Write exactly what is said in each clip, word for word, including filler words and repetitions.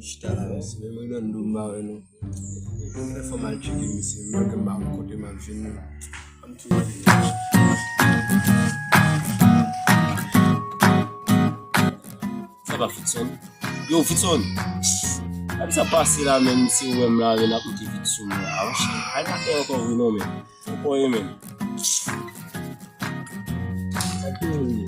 Chita la, mesye. Men mwen nan dou m ba wè nou. Mwen fè fò m al tcheke misye, mwen ke m pa konn kote m ap jwenn li. Ann tou. Sa va, Fitson? Yo, Fitson! Gade sa pase la, menm si ou wè m la, men ap moute vit sou mwen. Ah, monchè, al pa fè ankò vre non, men. Ou konnen menm. Sa ki rive?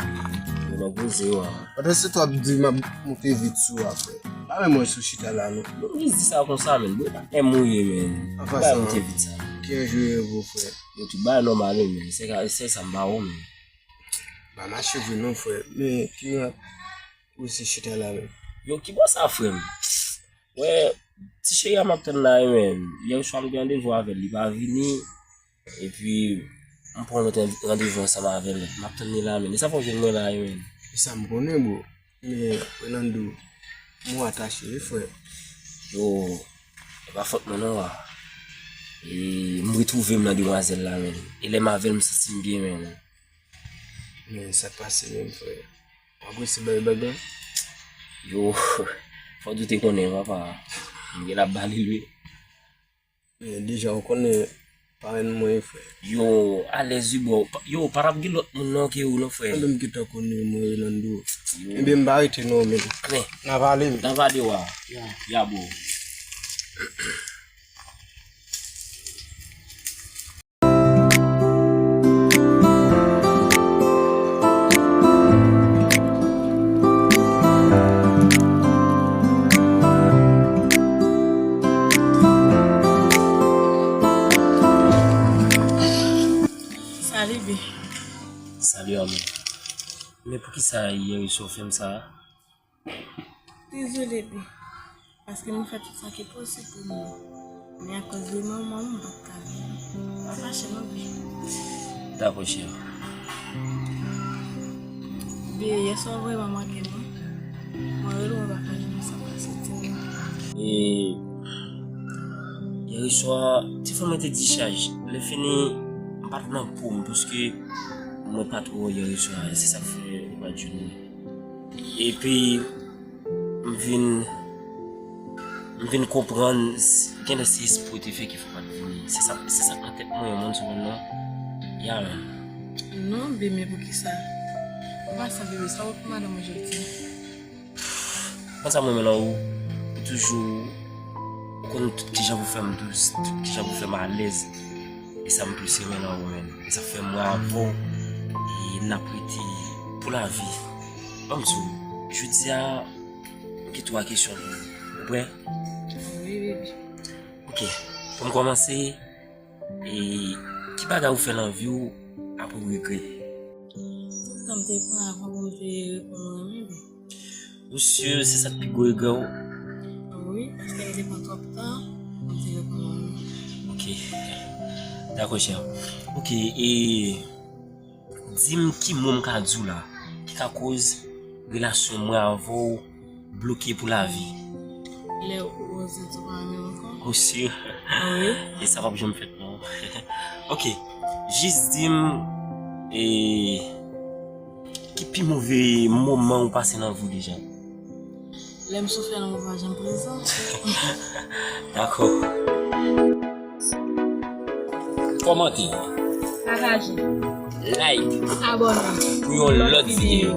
Yo nan poze, wa. Pandan se tan w ap di m ap moute vit sou ou, frè. Pa menm mwen sou chita la, non. Bon, m jis di sa konsa, menm. Bon, pa tè mouye, menm. Anfen, pa sa, moute vit sa. Ki jan w ye, bon, frè? Yo, tout bagay nòmal, menm. Se ka, se sa m ba ou, menm. Pa mache vre, non, frè. Men, ki jan ou se chita la, menm? Yo, ki bò sa, frè m? Wè, ti cheri a m ap tann la, wi, menm. Yè swa m gen randevou avè l, li pa vini. Epi, m pran lòt randevou ansanm avè l. M ap tann li la, menm. E sa fè w jwenn mwen la, wi, menm. E sa m konnen, bro. Men, Orlando, m atache, wi, frè. Yo, e pa fòt mwen, non, wa. E m retwouve m nan demwazèl la, menm. E lè m avè l, m santi m byen, menm. Men, sa k pase menm, frè? W ap resi bay bag la? Yo, fò w te konnen, papa. M gen ap ba li, wi. Men deja, ou konnen parenn mwen, frè. Yo, alèz, wi, bro. Pa- Yo, pa t ap gen lòt moun non ke ou non, frè. Mwen menm ki ta konnen mwen, Orlando. Yo. Ebyen, m pa rete non, men. Men, n a pale, men. N a pale, wa. Ya, bro. Salut, B. Salut, amou. Men poukisa yè swa w fè m sa a? Dezole, B. Paske mwen fè tout sa ki posib pou nou. Men akoz de manman m, m pa t ka vini. Pa fache non, B. Dakò, cheri. B, yè swa w vrèman manke m, wi. Mwen rele w, mwen pa ka jwenn ou, sa pase, di m. E, yè swa, ti fanm mwen te dichaj. Lè fini, m pa t nan po m, paske mwen pa t wè w yè swa. Se sa k fè ou pa t jwenn mwen. Epi, m vin, m vin konprann, s- genlè se espre w te fè ki fè w pa t vini. Se sa, se sa k nan tèt mwen, yon moun sou moun nan. Ya, menm. Non, B, men poukisa? Ou pa sa, bebe, sa w fè madanm ou jodi? Konn sa mwen renmen nan ou, ou toujou konn tout kijan pou fè m dous, tout kijan pou fè m alèz. E sa m plis renmen nan ou, menm. E sa fè mwen avè w, e n ap rete pou lavi. Ban m di w, jodi a, m gen twa kesyon pou ou. Ou prè? Wi, baby. Ok. Pou m kòmanse, e ki bagay ou fè nan vi w apre w regrèt? Tout tan m te pran avan pou m te reponn ou renmen, baby. Ou si se sa k pi gwo regrè w? Wi, paske m te pran twòp tan pou m te reponn ou renmen. Ok. Dakò, chè. Ok, e di m ki mo m ka di w la ki ka koz relasyon mwen avè w bloke pou lavi. Lè ou oze di w pa renmen m ankò. Ou si? Wi. E sa p ap janm fèt, non. Ok, jis di m, e, ki pi move moman ou pase nan vi w deja? Lè m soufle nan move pa janm prezan. Dakò. Kòmante. Pataje. Like. Abòne. Pou yon lòt videyo.